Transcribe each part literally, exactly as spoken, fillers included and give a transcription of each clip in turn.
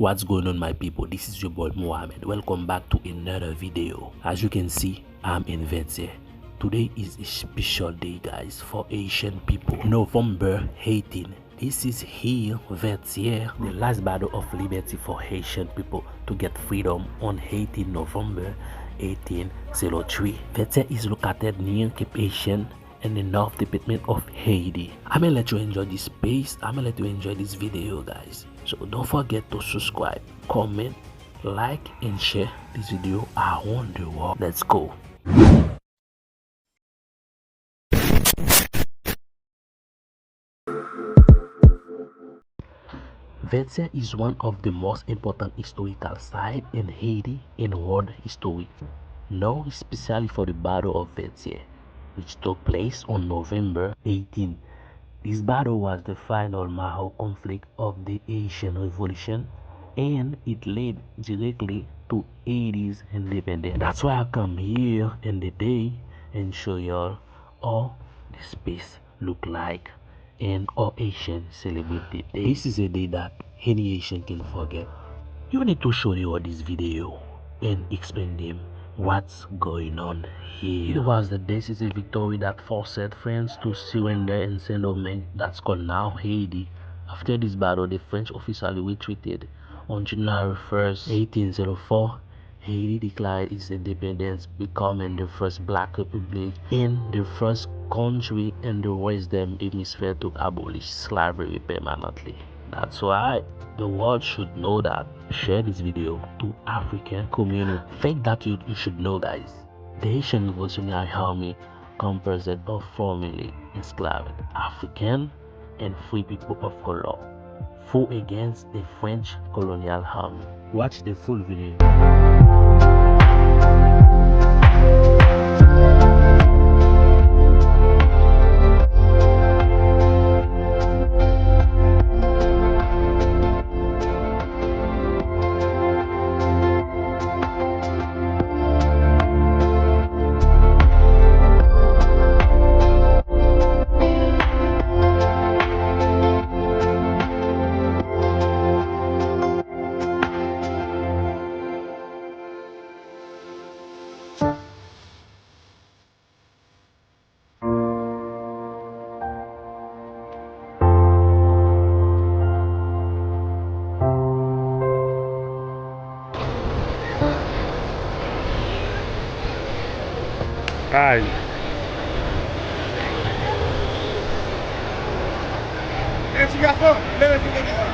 What's going on, my people? This is your boy Mohamed. Welcome back to another video. As you can see, I'm in Vertières. Today is a special day, guys, for Haitian people. November eighteen. This is here, Vertières, the last battle of liberty for Haitian people to get freedom on eighteen November eighteen zero three. Vertières is located near Cap Haïtien in the North Department of Haiti. I'ma let you enjoy this space. I'ma let you enjoy this video, guys. So don't forget to subscribe, comment, like, and share this video around the world. Let's go. Vertières is one of the most important historical site in Haiti in world history, known especially for the Battle of Vertières, which took place on November eighteen. This battle was the final major conflict of the Haitian Revolution, and it led directly to Haiti's independence. That's why I come here in the day and show y'all how this space look like and how Haitian celebrate the day. This is a day that any Haitian can forget. You need to show the world this video and explain them what's going on here. It was the decisive victory that forced France to surrender in Saint Domingue, that's called now Haiti. After this battle, the French officially retreated on January first, eighteen zero four. Haiti declared its independence, becoming the first black republic and the first country in the Western Hemisphere to abolish slavery permanently. That's why the world should know that. Share this video to African community. Fact that you, you should know, guys. The Haitian Revolutionary Army composed of formerly enslaved African and free people of color, fought against the French colonial army. Watch the full video. Ay. Hey, ti gason, leve ti gason.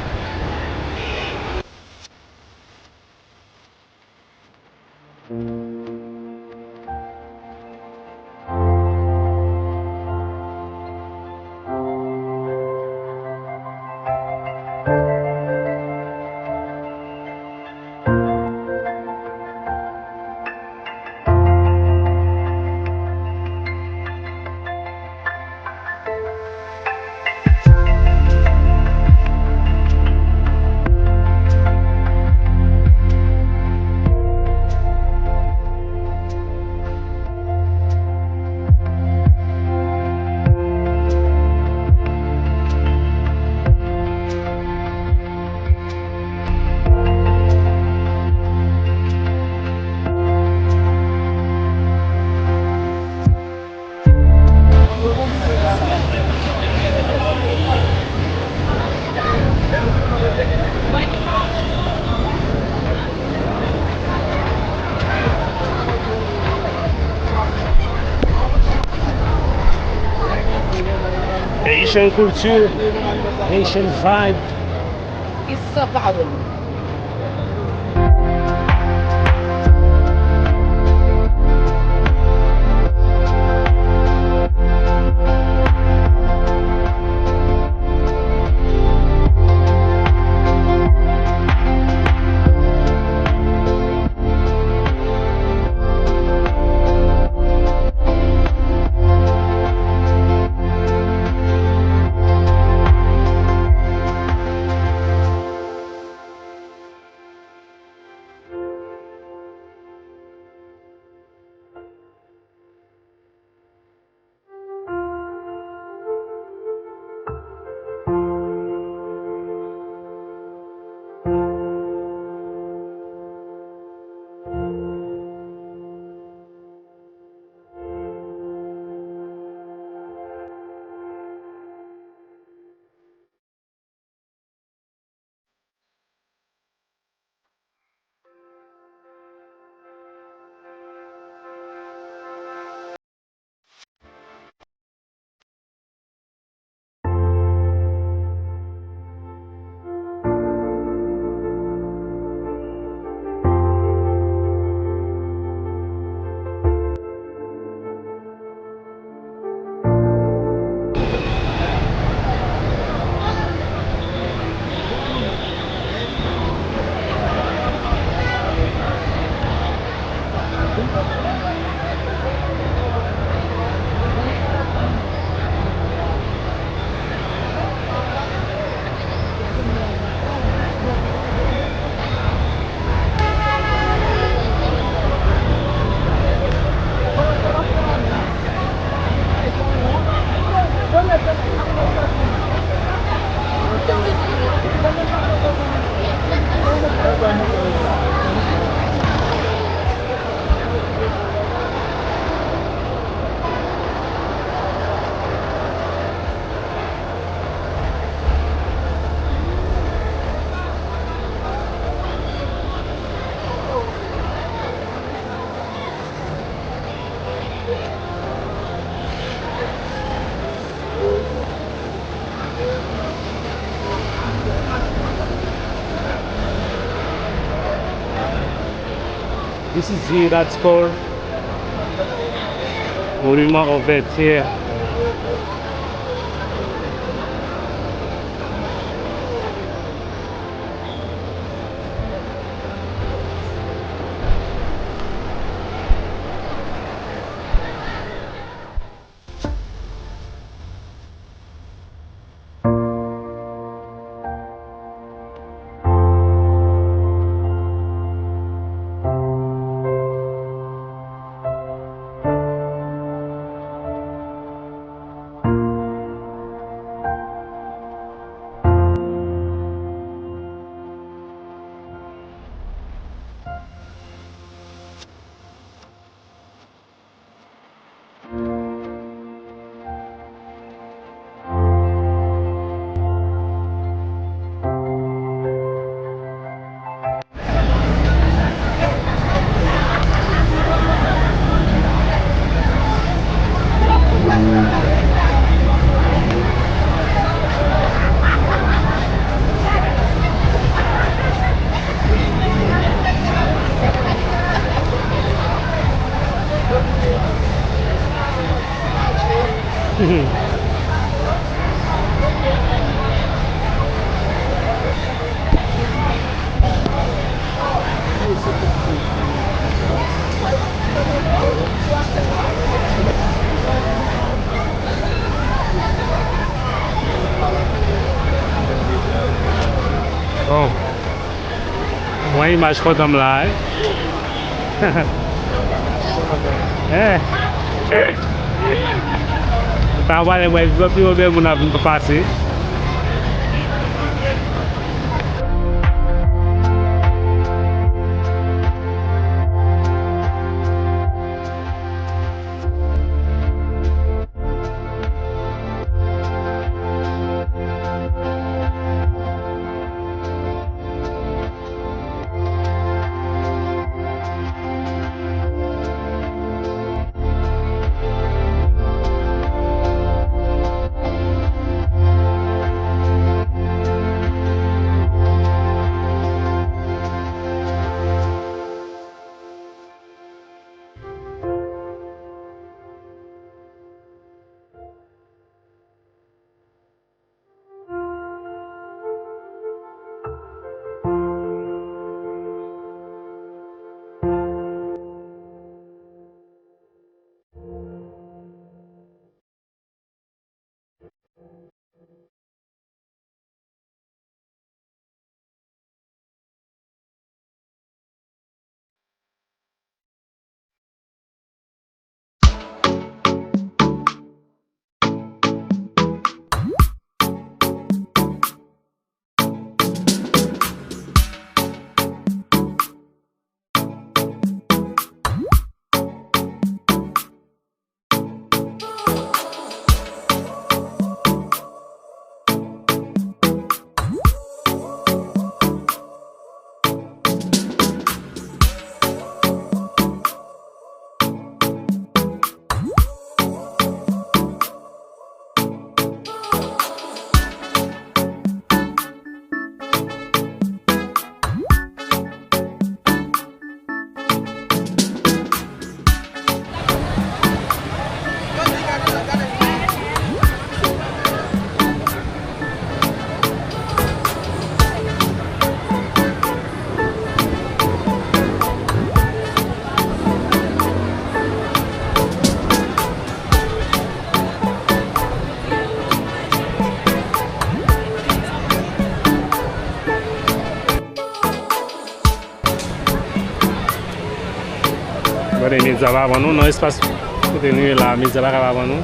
Haitian culture, Haitian vibe. It's so powerful. This is it, that's called Monument aux Vertières. Oh. Mwen imaj kontan m la, wi. Eh. Sa w pale mwen, pi anpil moun ap vin pase. Gade, medya pa pran nou nan espas kote nou ye la, medya pa ka pa pran nou.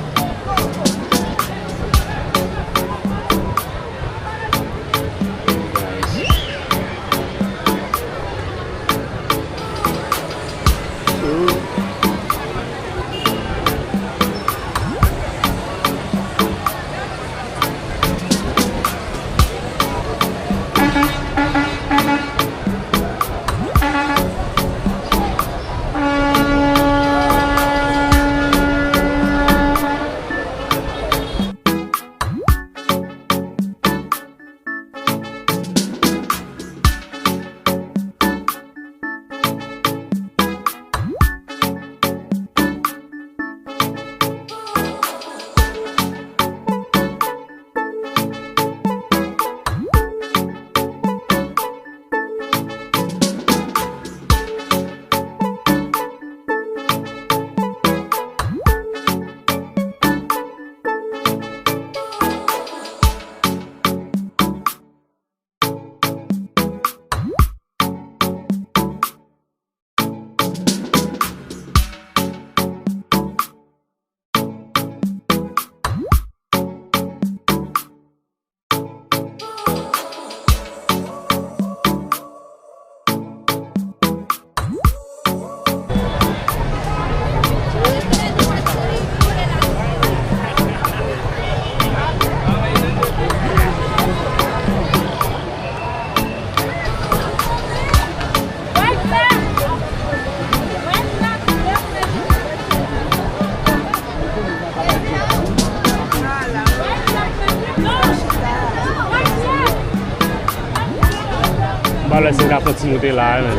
Alò, se ka fè ti moute la, men.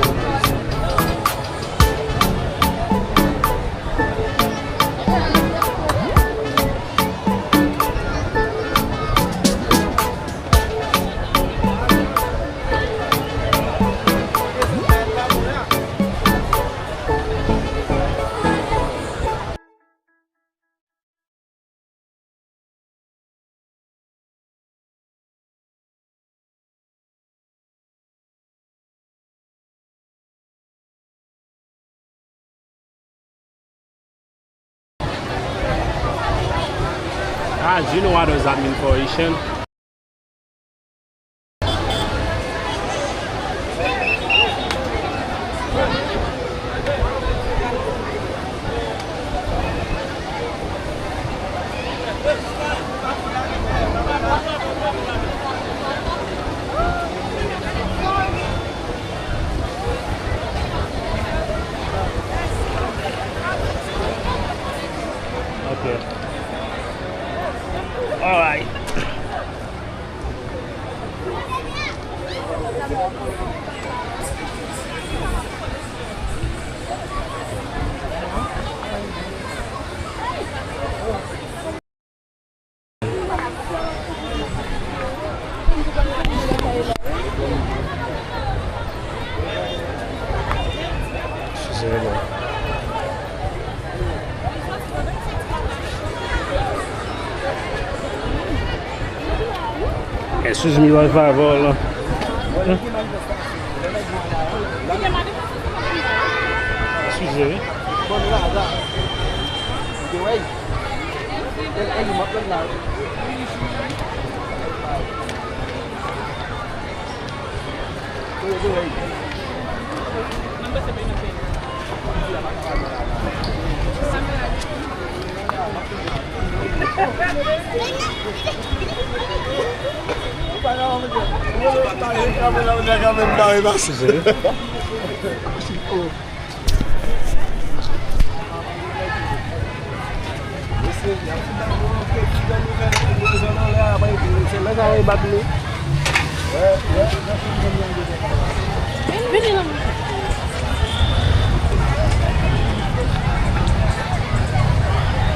Ah, do you know what does that mean for Haitian? Ok. Alright. Excuse me, Wi-Fi vòlò. Excuse me.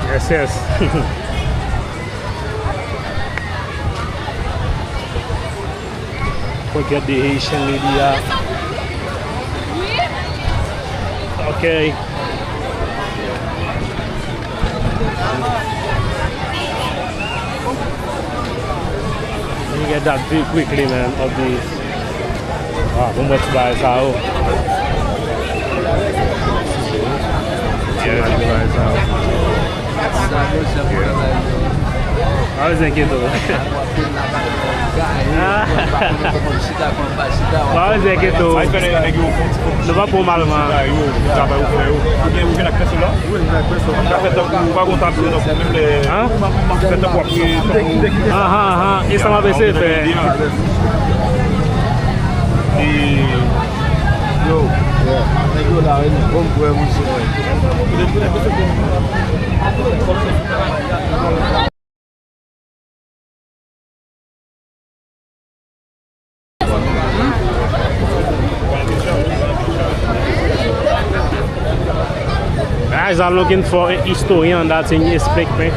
Yes, yes. Forget the Haitian media. Okay. Let me get that view quickly, man, of the Ah, pou m wè ti bagay sa yo. Ti bagay sa yo. Pa bezwen enkyete w. Pa bezwen enkyete w. Nou pa pran w mal, man. Hein? Ahan, ahan. E sa m ap eseye fè. Yo, nèg yo la, wi, non. Bon, m kwè, monchè. Guys, I'm looking for a historian that can explain me.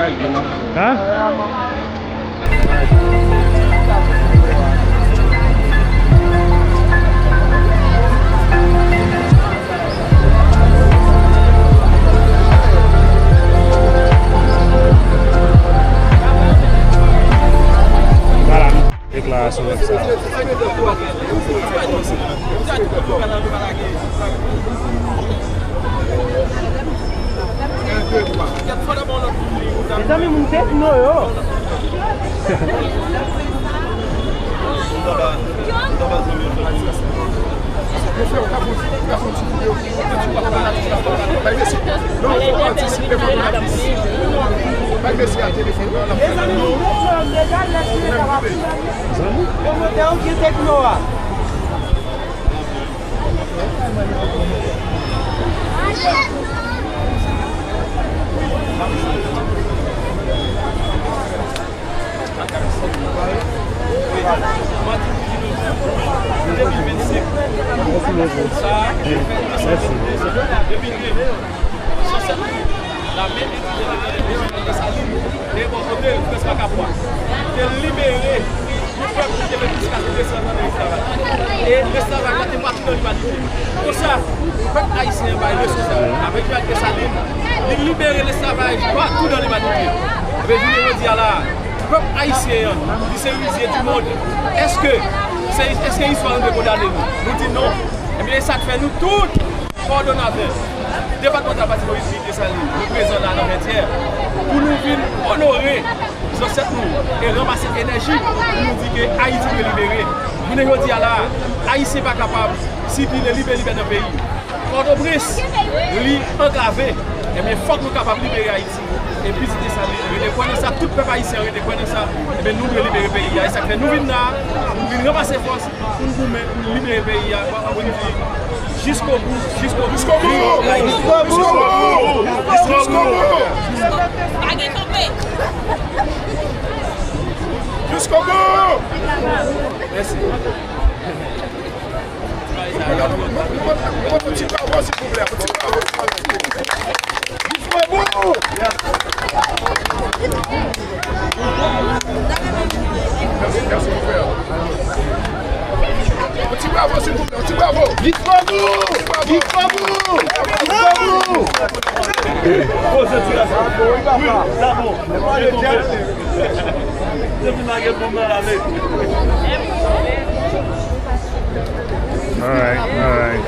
Hein? Voilà. Deklarasyon sa. Mezanmi, moun te fino yo. Mon frè, ou ka fè, ou ka fè yon ti videyo, yon ti papa la, ti papa la. Bay mesye. Non, fò patisipe, fò patisipe. Bay mesye a telefòn nan, l ap fè. Mezanmi, moun te fino yo, deja lè sou leta w ap fini. Pwomotè yo gen tèt yo a. Depi vennsèt sa a, depi vennsèt, lame Desalin te bò kote l, prèske ak apwa. Te libere yon pèp ki te fè plis pase de san zan nan esklavaj. E esklavaj la te pati nan limanite. Konsa, pèp ayisyen an bay leson sa a. Avèk Juvenal Desalin, li libere lesklavaj patou nan limanite. Ebyen, jounen jodi a la, pèp ayisyen an, li se rizye di mond. Èske, se, èske istwa nou dwe kondane nou? Nou di non. Ebyen, e sa k fè nou tout, kowòdonatè depatmantal Pati Kominis Desalin, nou prezan la nan Vètyè pou nou vin onore zansèt nou e ranmase enèji pou nou di ke Ayiti dwe libere. Jounen jodi a la, Ayisyen pa kapab sikile libelibè nan peyi. Pòtoprens, li anklave. Ebyen, fòk nou kapab libere Ayiti. E pitit Desalin rete kwè nan sa, tout pèp ayisyen an rete kwè nan sa. Ebyen, nou dwe libere peyi a. E sa k fè nou vin la, nou vin ranmase fòs. Pou n goumen, pou n libere peyi a, pou n di, jiskobou, jiskobou. Jiskobou! Jiskobou! Jiskobou! Pa gen kanpe! Jiskobou! Mèsi. Yon ti bravo, silvouplè. Yon ti bravo, silvouplè. Jiskobou! Mèsi, mèsi, mon frè. Yon ti bravo, silvouplè, yon ti bravo. Jiskobou! Jiskobou! Jiskobou! Poze ti la sa. Wi, sa bon. Depi lage bon nan lave. Alright, alright.